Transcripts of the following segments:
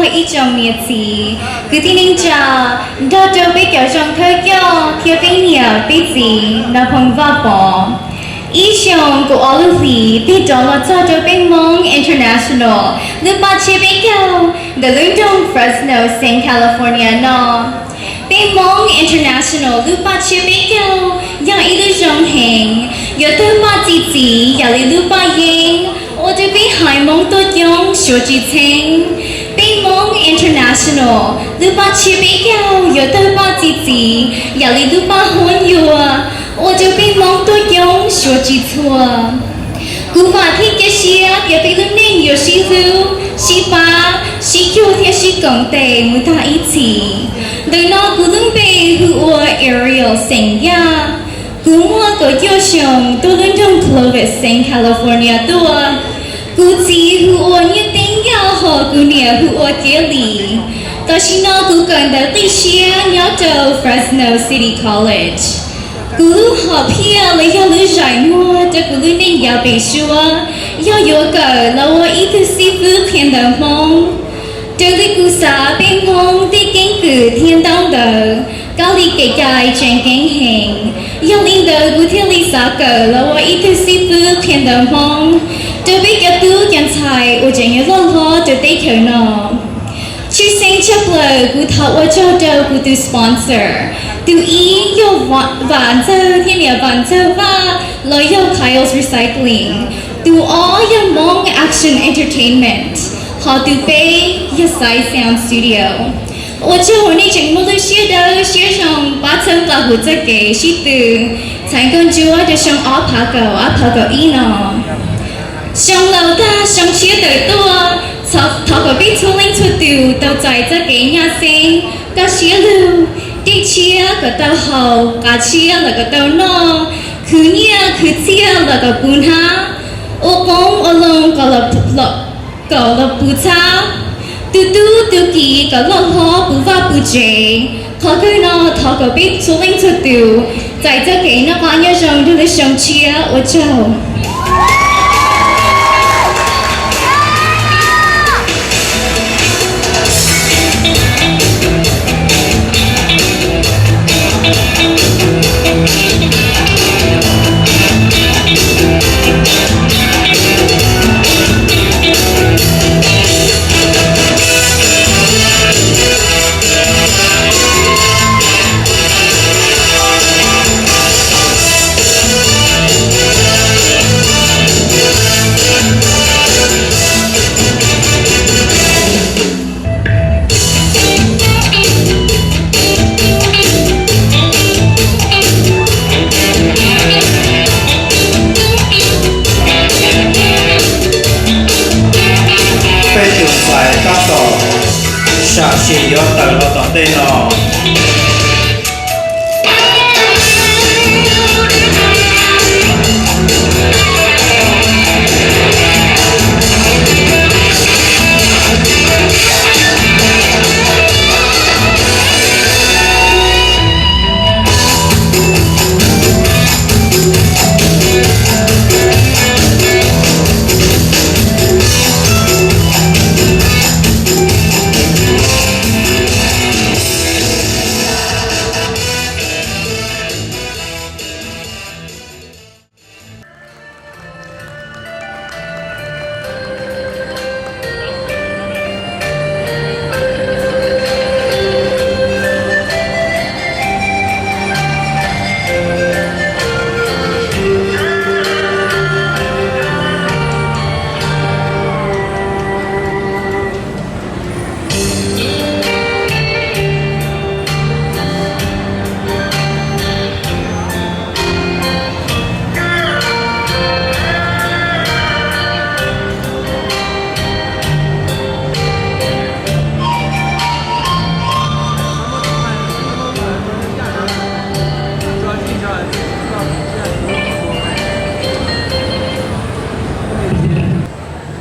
Ib tsoom niam txiv kwv tij neej tsa, nrog rau peb cov zoo thawj coj thiab peb niam peb txiv Nab Phoom Vaj Pov. Ib xyoos kaum ob lub hlis tig rov los txog rau peb Hmoob International lub paj tshiab peb caug ntawm lub nroog Fresno, Southern California no. Peb Hmoob International lub paj tshiab peb caug yog ib lub zoo heev, yuav tawg paj txi txiv yam li lub paj yeeb, ua rau peb haiv Hmoob tuaj coob suav tsis txheeb. Peb Hmoob International lub paj tshiab peb caug yuav tawg paj txi txiv yam li lub paj huab yuag, ua rau peb Hmoob tuaj coob suav tsis txhua. Kuv vam thiab cia siab tias peb lub neej yuav sib hlub, sib pab, sib cuag thiab sib koom tes mus tag ib txhis. Ntawm no kuv lub npe hu ua Ariel Xeem Yaj. Kuv muaj kaum cuaj xyoos, tuaj lub nroog Clovis, Southern California tuaj. Kuv txiv hu ua Nyiaj Teeb Yaj hos kuv niam hu ua Kiab Lis. Tam sim no kuv kawm ntawv qib siab nyob rau Fresno City College. Kuv lub hom phiaj los yog lub zais muag rau kuv lub neej yav pem suab yog yuav kawm los ua ib tug xib fwb qhia ntawv Hmoob. Raws li kuv xav peb Hmoob tej keeb kwm thiab ntaub ntawv, kab li kev cai tseem ceeb heev. Yog li ntawd kuv thiaj li xav kawm los ua ib tug xib fwb qhia ntawv Hmoob rau peb cov tub cov ntxhais uas tseem yuav loj hlob rau teb chaws no. Tshwj xeeb tshaj plaws kuv thov ua tsaug rau kuv tus sponsor. Tus ib yog Vam Ntxawg thiab niam Vam Ntxawg Vaj los yog Kyle's Recycling. Tus ob yog Hmoob Action Entertainment, hos tus peb yog Sight Sound Studio. Ua tsaug uas nej tseem muaj lub siab dawb siab zoo pab txhawb nqa kuv txoj kev sib tw txhais nkauj ntsuab rau xyoo ob phav kaum, ob phav kaum ib no. Xyoo laus tag xyoo tshiab tawm tuaj, thov kom peb txhua leej txhua tus tau txais txoj kev nyab xeeb, kaj siab lug, dej tshiab kom tau haus, qav tshiab los kom tau noj, khwv nyiaj khwv txiaj los kom puv hnab, ua qoob ua loo kom los puv txhab, tu tub tu kiv kom loj hlob puv vaj puv tsev. Qhov kawg no thov kom peb txhua leej txhua tus txais txoj kev noj qab nyob zoo nrog lub xyoo tshiab. Ua tsaug. Peb tus ntxhais tab tom sam sim yuav tawm los tom ntej no.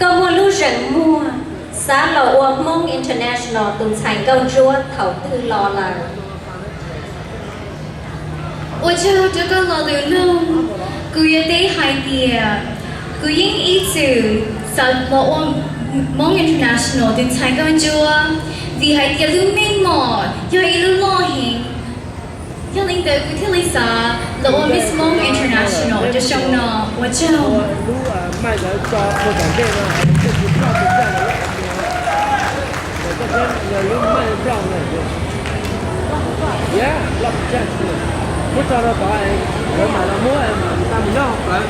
Koj muaj lub zeem muag xav los ua Hmoob International tus ntxhais nkauj ntsuab thaum twg los lawm? Ua tsaug rau koj lo lus nug. Kuv yuav teb hais tias kuv yeej ib txwm xav los ua Hmoob International tus ntxhais nkauj ntsuab, vim hais tias lub meej mom yog ib lub loj heev, yog li ntawd kuv thiaj li xav los ua Miss Hmoob International rau xyoo no. Ua tsaug. Muab tso rau tod, lawv mam los muab, mam tau mus nyob hauv plawv.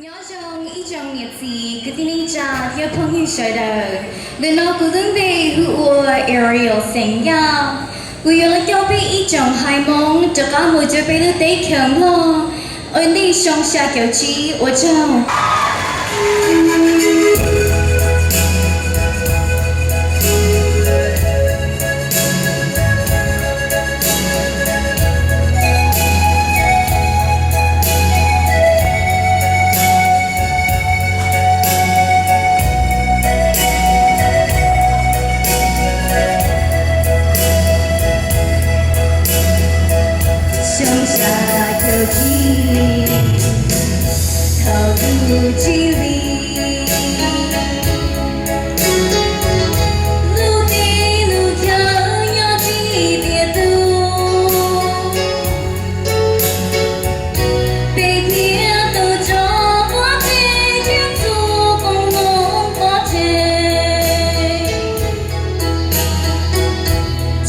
Nyob zoo ib tsoom niam txiv kwv tij neej tsa thiab phooj ywg sawv daws. Ntawm no kuv lub npe hu ua Ariel Xeem Yaj. Kuv yuav los coj peb ib tsoom haiv Hmoob rov qab mus rau peb lub teb chaws Nplog ua ntej xyoo xya caum tsib. Ua tsaug. Xyoo xya caum tsib, thaum kuv tsis hli, lub teb lub chaw nyob tsis tiav tug, peb thiaj tau tso pov tseg thiab txhua qoob loo pov tseg.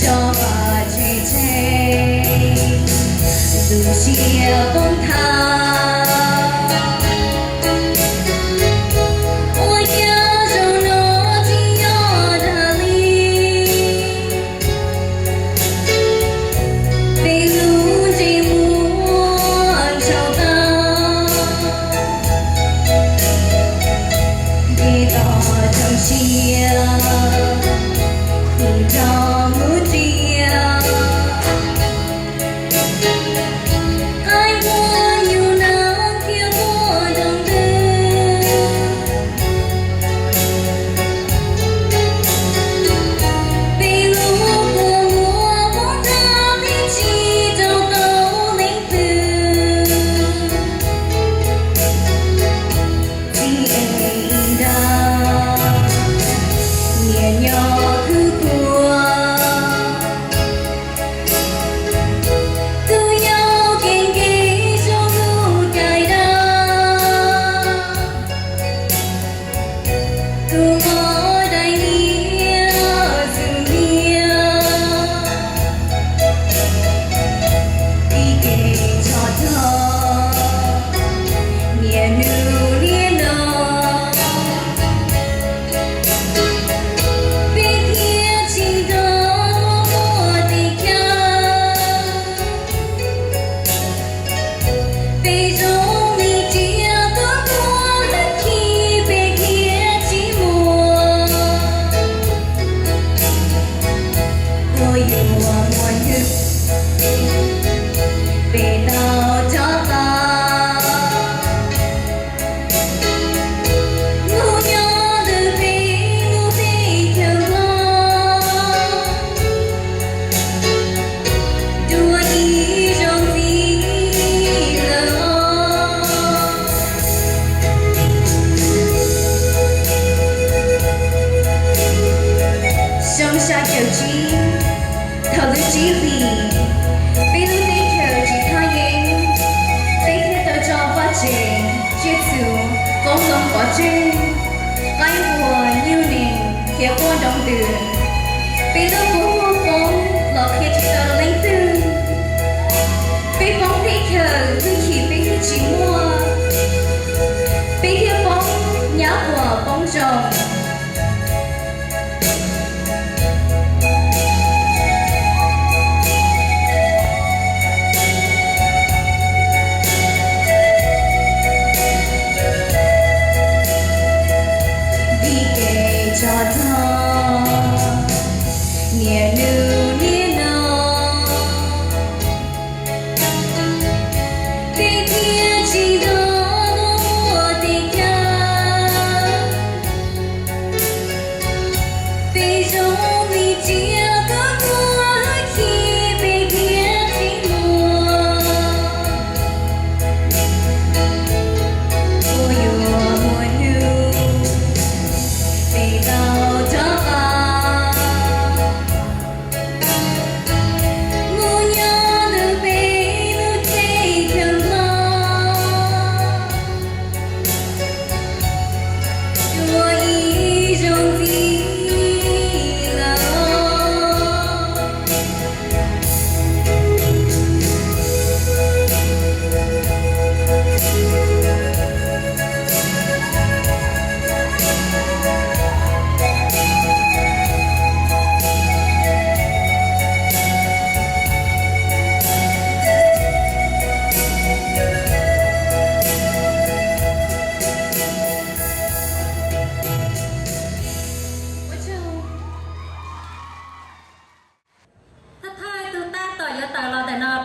Cov vaj tse tseg, lub siab poob thav.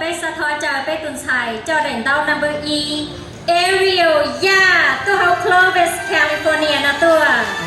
Peb xav thov caw peb tus ntxhais coj daim ntaub number ib, Ariel Yaj, tuaj hauv Clovis, California no tuaj.